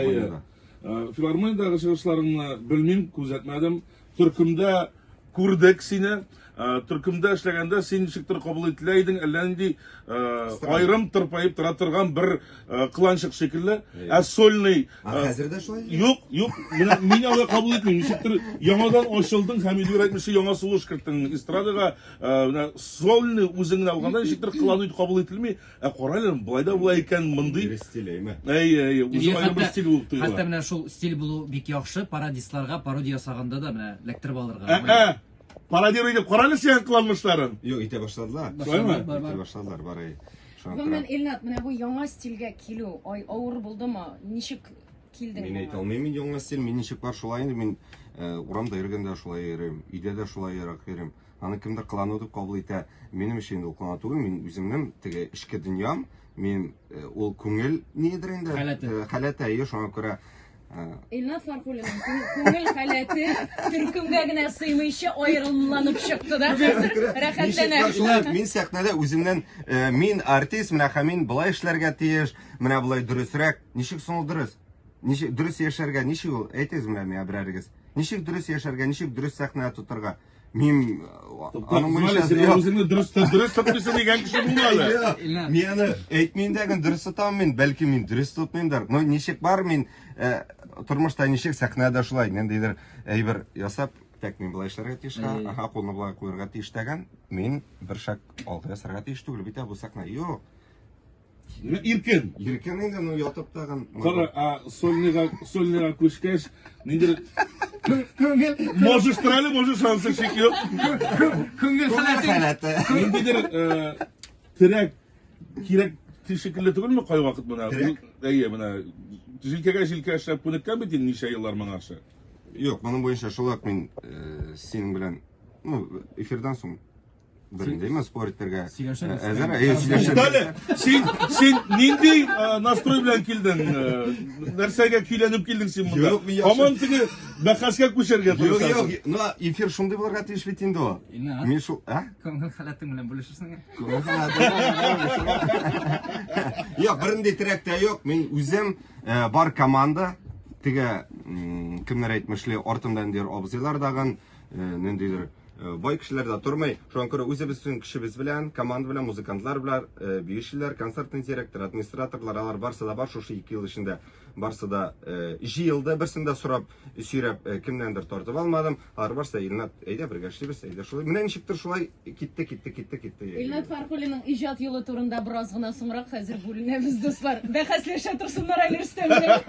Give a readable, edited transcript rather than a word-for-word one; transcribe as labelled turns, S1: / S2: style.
S1: Әйе. Филармониядәге чыгышларыңны белмим, күзәтмәдем. Төркемдә күрдек сине. Төркемдә эшләгәндә син ничектер кабул ителә идең, әллә нинди аерым тырпаеп тора торган бер кыланчык шикелле. Ә сольный
S2: Ә хәзер дә шулай?
S1: Юк, юк, менә мин алай кабул итмим. Ничектер яңадан ачылдың һәм Илвир әйтмешли яңа сулыш керттең эстрадага. Менә сольный үзең генә алганда ничектер кылану кабул ителми. Ә кара әле, болай да була икән, мондый.
S2: Бер стиль, әйме?
S1: Әйе, әйе, үзе аерым бер стиль булып тоела.
S3: Хәтта менә шул стиль булу бик яхшы, пародистларга пародия ясаганда да менә эләктереп алырга.
S1: Ә, ә, пародируй дип кара әле синең кыланмышларын.
S2: Юк, итә башладылар.
S1: Шулаймы?
S2: Итә башладылар, бар әй. Шуңа
S4: Гомумән,
S2: күрә
S4: Илнат, менә бу яңа стильгә килү ай авыр булдымы? Ничек килдең
S2: Мин әйтә
S4: моңа?
S2: алмыйм мин яңа стиль, мин ничек бар шулай инде мин э, урамда йөргәндә шулай йөрим, өйдә дә шулайрак йөрим. Аны кемдер кылану дип кабул итә. Минем өчен инде ул кылану түгел, мин үземнең теге эчке дөньям, мин э, ул күңел нидер инде.
S3: Халәте.
S2: Э, Халәте, әйе, шуңа күрә э,
S4: Илнат Фархуллинның күңел халәте төркемгә генә сыймыйча аерымланып чыкты да хәзер рәхәтләнә.
S2: Ничек бар шулай, мин сәхнәдә үземнән э, мин артист, менә һәм мин болай эшләргә тиеш, менә болай дөресрәк. Ничек соң ул дөрес? Ничек дөрес яшәргә, ничек ул? Әйтегез менә миңа берәрегез. Ничек дөрес яшәргә, ничек дөрес сәхнәдә тотарга? Мин аның буенча
S1: Син үзеңне дөрес дөрес тотмыйсың дигән кеше булмады.
S2: Мин аны әйтмим дә, дөрес тотам мин, бәлки мин дөрес тотмыймдыр. Но ничек бар мин э, тормышта ничек сәхнәдә шулай ниндидер әйбер ясап, так мин болай эшләргә тиеш, ага, кулны болай куярга тиеш дигән, мин бер шаг алга ясарга тиеш түгел бит, бу сәхнә. Юк.
S1: Менә иркен.
S2: Иркен инде, ну ятып тагын.
S1: Кара, а сольныйга, сольныйга күчкәч, ниндидер
S3: Күңел
S1: можешь әле, можешь ансы шик юк.
S3: Күңел халәте.
S1: Ниндидер э, терәк кирәк шикелле түгелме кайвакыт менә?
S2: Терәк?
S1: Әйе, менә җилкәгә җилкә эшләп күнеккән бит инде ничә еллар моңарчы.
S2: Юк, моның буенча шул ук мин э, синең белән, ну, эфирдан соң Берендәйме спор итәргә?
S3: Сөйләшәбез.
S2: Әзер, әйе, сөйләшәбез.
S1: Туктале, син син нинди настрой белән килдең? Нәрсәгә көйләнеп килдең син монда?
S2: Юк, мин яхшы.
S1: Һаман теге бәхәскә күчәргә
S2: Юк,
S1: тырышасың.
S2: юк, ну эфир шундый булырга тиеш бит инде ул.
S3: Илнат.
S2: Мин шул, а?
S3: Күңел халәтең белән бүлешерсең.
S2: Күңел халәте Юк, бернинди терәк тә юк. Мин үзем бар команда, теге кемнәр әйтмешли, артымда ниндидер абзыйлар дагын, ниндидер бай кешеләр дә тормый. Шуңа күрә үзебезнең көчебез белән, команда белән, музыкантлар белән, биючеләр, концертный директор, администраторлар, алар барсы да бар шушы 2 ел эчендә. Барсы да җыелды, берсен дә сорап, сөйрәп, кемнәндер тартып алмадым. Алар барсы да, Илнат, әйдә бергә эшлибез, әйдә шулай. Менә ничектер шулай китте, китте, китте, китте.
S4: Илнат Фархуллинның иҗат юлы турында бераз гына соңрак, хәзер бүленәбез, дуслар. Бәхәсләшә торсыннар әле Рөстәм белән.